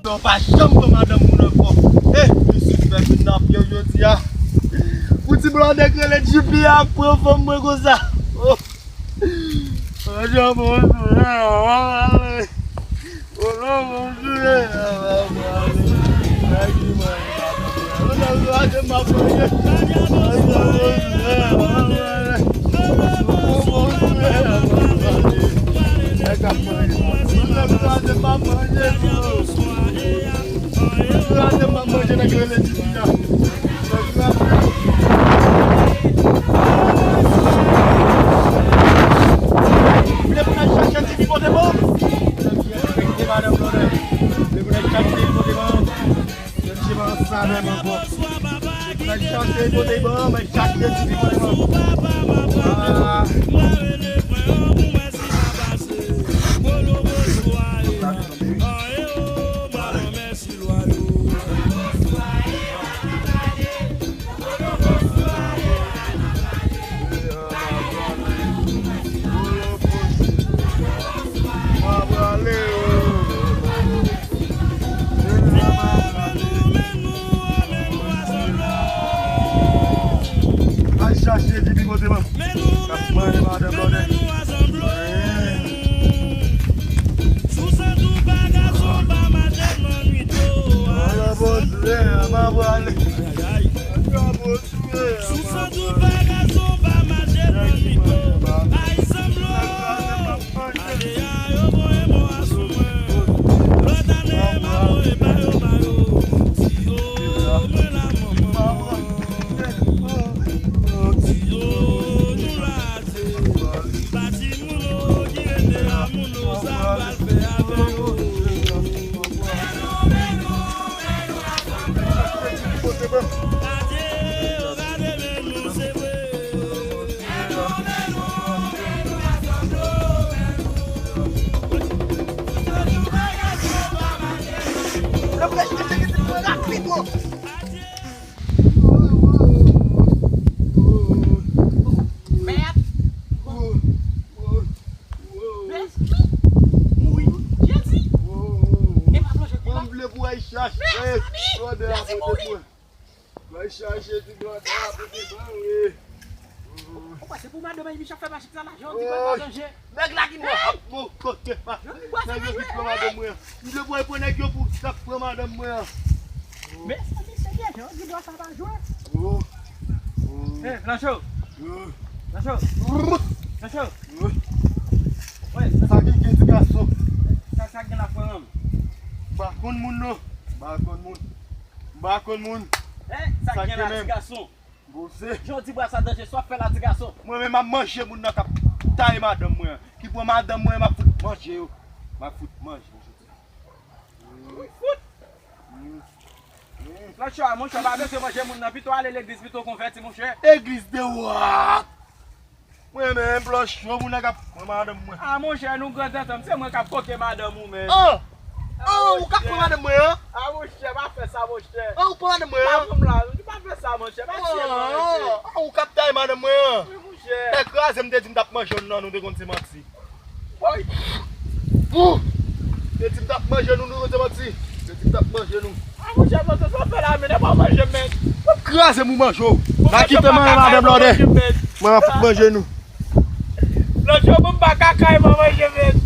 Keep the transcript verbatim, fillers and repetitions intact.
Non, pa janm pran madanm moun ankò. Eh, misye fè vin nan pye w jodi a. Pou ti blòdè k rele J P a pran fanm mwen konsa. Oh. Anjan bon, Al chache J P kote m. K ap manje madanm blòdè. Ala bon, eh, m ap prale. Ala bon. Mèt. Jezi. Jezi. E pa plonje kou la. Mwen vle pou al chache. Mèt, Jezi mouri. Al chache ti blòdè a pou te ban wi. Ou panse pou madanm Michel fè machin sa la, jan w di ban pa danje. Nèg la ki mò ap mò kote pa. Nèg yo ki pran madanm mwen. M te pran nèg yo pou k ap pran madanm mwen an. Mezanmi, se byen jan di dwa sa pa jwe. Oh. Oh. Eh, Blancho. Oh. Blancho. Brrr. Blancho. Oh. Wè, sa ki gen ti gason. Sa, sa gen la frè m. M pa konn moun non. M pa konn moun. M pa konn moun. Eh, sa ki gen la ti gason. Bon, se jan w di bwa sa danje, sa w ap fè la ti gason. Mwen menm m ap manje moun nan k ap taye madanm mwen an. Ki pran madanm mwen, m ap fout manje yo. M ap fout manje yo. Wi, fout. Mm. Mm. Lòt chwa, monchè, w pa bezwen manje moun nan. Pito w ale legliz, pito w konvèti, monchè. Egliz de wòt. Mwen menm, Blancho, moun nan k ap pran madanm mwen. Ah, monchè, nou gran tantanm, se mwen k ap koke madanm ou menm. Ah! Ah, ou k ap pran madanm mwen an? Ah, monchè, pa fè sa, monchè. Ah, ou pran madanm mwen an? Pa pran la, pa fè sa, monchè, pa tiye non, monchè. Ah, ou k ap taye madanm mwen an? Wi, monchè. Tèt kraze, m te di m t ap manje w nan, nou te konn se manti. Woy! Ou te di m t ap manje nou, nou konn se manti. Ou te di m t ap manje nou. Ah, monchè, monchè, sa w fè la, men, e pa w manje m, men. W ap kraze m ou manje w. Ou pa kite m anyen madanm blòdè. Mwen ap fout manje nou. Lòt jou, bon, m pa ka kay, mwen manje, men.